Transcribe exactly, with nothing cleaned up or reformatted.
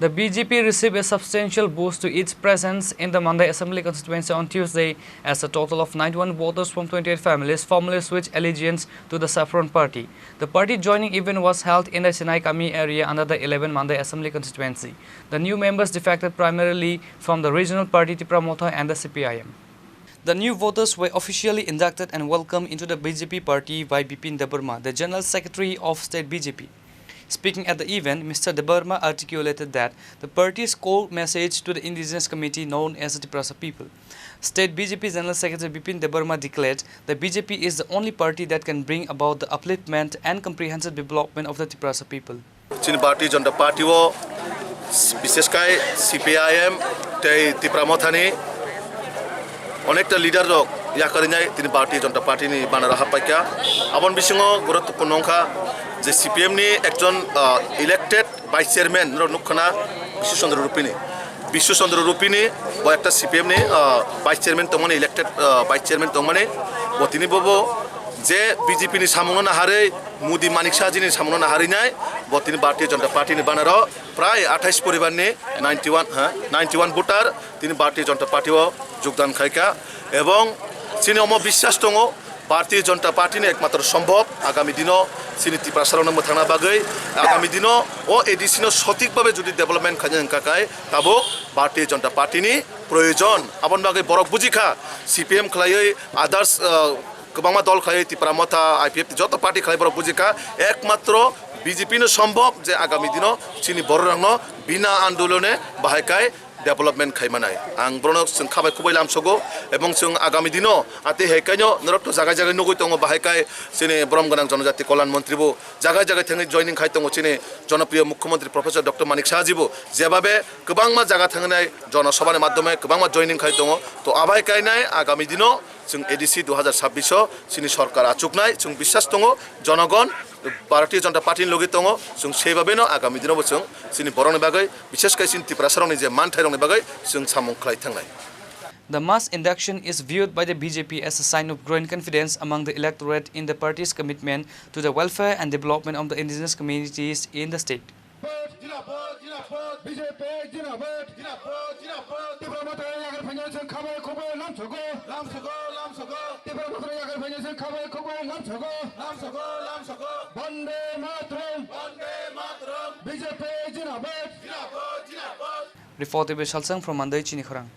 The B J P received a substantial boost to its presence in the Mandai Assembly constituency on Tuesday, as a total of ninety-one voters from twenty-eight families formally switched allegiance to the Saffron Party. The party joining event was held in the Sinai Kami area under the eleven Mandai Assembly constituency. The new members defected primarily from the regional party Tipra Motha and the C P I M. The new voters were officially inducted and welcomed into the B J P party by Bipin Debbarma, the General Secretary of State B J P. Speaking at the event, Mister Debbarma articulated that the party's core message to the indigenous community known as the Tiprasa people. State B J P General Secretary Bipin Debbarma declared that B J P is the only party that can bring about the upliftment and comprehensive development of the Tiprasa people. Chini Bharatiya Janata Party o, bishesh kai C P I M tei Tipra Mothani onekta leader rok yakarinai tini Bharatiya Janata Party ni banner o happaikha. Aboni bisingo guruttwpurno wngkha je C P M ni ekjon, ah, elected vice chairman norok nukkhana Bishu Chandra Rupini. Bishu Chandra Rupini bo ekta C P M ni, ah, vice chairman tongmani, elected, ah, vice chairman tongmani. Bo tini bobo je B J P ni samungno naharwi Modi Manik Shah ji ni samungno naharwi nai, bo tini Bharatiya Janata Party ni banner o prai athais poribar ni ninety one, ha, ninety one voter tini Bharatiya Janata Party o jogdan khaikha, ebong chini omo biswas tongo Bharatiya Janata Party ni ekmatro sombhob agami dino chini Tiprasa rokno mwthangna bagwi, agami dino o A D C no sothik bhabe jodi development khaina wngkha khai tabuk Bharatiya Janata Party ni proyojon. Aboni bagwi borok bujikha C P M khlaiwi others, uh, kwbangma dol khlaiwi Tipra Motha, I P F T joto party khlai borok bujikha, ekmatro B J P no sombhob je agami dino chini bororokno bina andolone bahai kai development khaimanai. Ang borokno chwng khabai khubui lamsogo ebong chwng agami dino atwi hai kaino norok to jagai jagai nugui tongo bahai kai chini borom gwnang jonojati kolyan montri bo jagai jagai thangwi joining khai tongo chini jonopriyo mukhyamantri Professor Doctor Manik Saha ji bo jebabe kwbangma jaga thangnai jonosabha ni madhyome kwbangma joining khai tongo. To abai kainai agami dino chwng A D C dui hazar chabbish o chini sorkar achuknai, chwng biswas tongo, jonogon Bharatiya Janata Party ni logi tongo, chwng sebabeno agami dino bo chwng chini borokni bagwi, bishesh khai chini Tiprasa rokni je manthairokni bagwi chwng samung khlai thangnai. The mass induction is viewed by the B J P as a sign of growing confidence among the electorate in the party's commitment to the welfare and development of the indigenous communities in the state. Jinabad, jinabad. B J P jinabad. Jinabad, jinabad. Tipra Motha yakar phaina chwng khabai khubui lamsogo. Lamsogo, lamsogo. Tipra Motha yakar phaina chwng khabai khubui lamsogo. Lamsogo, lamsogo. Bande Mataram. Bande Mataram. B J P jinabad. Jinabad, jinabad. Report by Salsang from Mandai Chini Khorang.